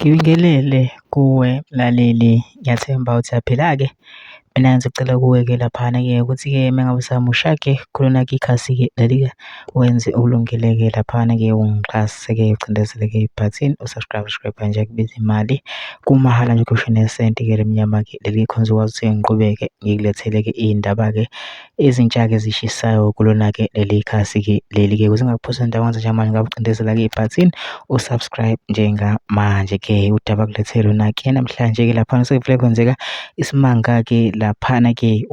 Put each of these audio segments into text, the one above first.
Ngibingelele kuwe mlaleli, ngiyathemba uthi uyaphila-ke. Mina ngizocela kuwe-ke laphana-ke ukuthi-ke mengabe usamusha-ke kulona-ke ikhasi-ke leli-ke wenze ukulungele-ke laphana-ke ungixhase-ke ucindezele-ke ibhathini u-subscribe nje kubiza imali kumahhala nje ukhishwe nesenti-ke lemnyama-ke leli khona uzokwazi ukuthi ngiqhubeke ngikulethele-ke iy'ndaba-ke ezintsha-ke ezishisayo kulona-ke leli khasi-ke leli-ke ukuze ungakuphosi into yakwenza njengamanje ngabe ucindezela-ke ibhathini u-subscribe njengamanje-ke. Udaba kulethele lona-ke namhlanje-ke laphana sekuvele kwenzeka isimanga-ke laphana-ke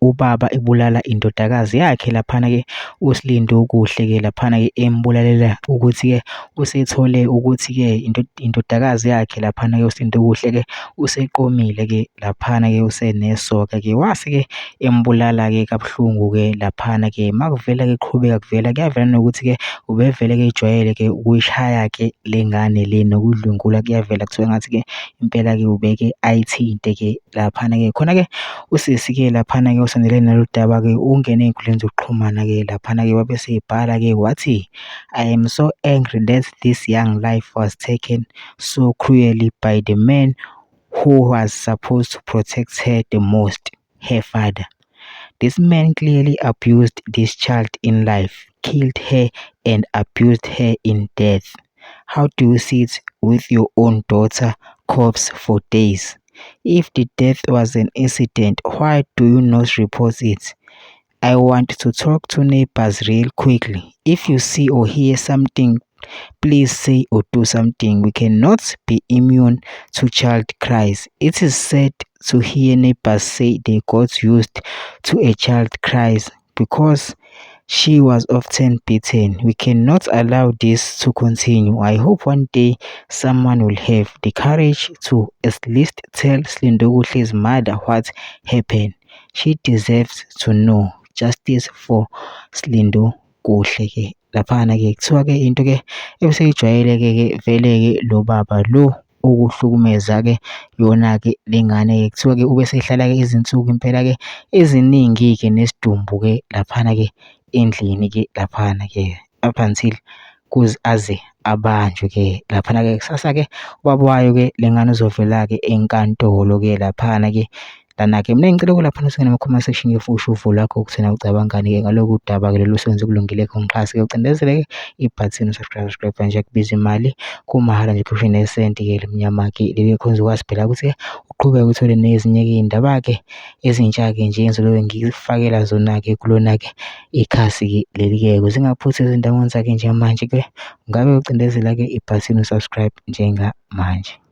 ubaba ebulala indodakazi yakhe laphana-ke uSilinda Okuhle-ke laphana-ke embulalela ukuthi-ke usethole ukuthi-ke indodakazi yakhe laphana-ke uSilinda Okuhle-ke useqomile-ke laphana-ke usenesoka-ke wase-ke embulala-ke kabuhlungu-ke laphana-ke makuvela-ke qhubeka kuyavela nokuthi-ke ubevele-ke ejwayele-ke ukuyishaya-ke le ngane le nokudlwengula kuyavela kuthiwa engathi-ke impela-ke ubeke ayithinte-ke laphana-ke khona-ke usisi-ke laphana-ke osondelene nalo daba-ke ungene ey'nkundleni zokuxhumana-ke laphana-ke wabe esebhala-ke wathi, "I am so angry that this young life was taken so cruelly by the man who was supposed to protect her the most, her father. This man clearly abused this child in life, killed her and abused her in death. How do you sit with your own daughter corpse for days? If the death was an incident, why do you not report it? I want to talk to neighbors real quickly. If you see or hear something, please say or do something. We cannot be immune to child cries. It is sad to hear neighbors say they got used to a child cries because she was often beaten. We cannot allow this to continue. I hope one day someone will have the courage to at least tell Silinda Okuhle's mother what happened. She deserves to know justice for Silinda Okuhle-ke." Laphana-ke kuthiwa-ke into-ke ebeseyijwayele-ke vele-ke lo baba lo ukuhlukumeza-ke yona-ke lengane-ke kuthiwa-ke ubesehlala-ke izinsuku impela-ke eziningi-ke nesidumbu-ke laphana-ke endlini-ke laphana-ke up until kuze aze abanjwe-ke laphana-ke kusasa-ke ubaba wayo-ke lengane uzovela-ke enkantolo-ke laphana-ke lana-ke mina ngicela laphana usungene ama-comment section-ke futhi usho uvo lakho ukuthina ucabangani-ke ngalolu daba-ke lolu osenze ukulungile-ke ungixhase-ke ucindezele-ke ibhathini u-subscribe nje kubiza imali kumahhala nje ukhishwe nesenti-ke lemnyama-ke leli khona uzokwazi phela ukuthi-ke uqhubeke uthole nezinye-ke iy'ndaba-ke ezintsha-ke nje engizobe ngifakela zona-ke kulona-ke ikhasi-ke leli-ke ukuze ungaphuthi izindawo zakhe njengamanje-ke ngabe ucindezela-ke ibhathini u-subscribe njengamanje.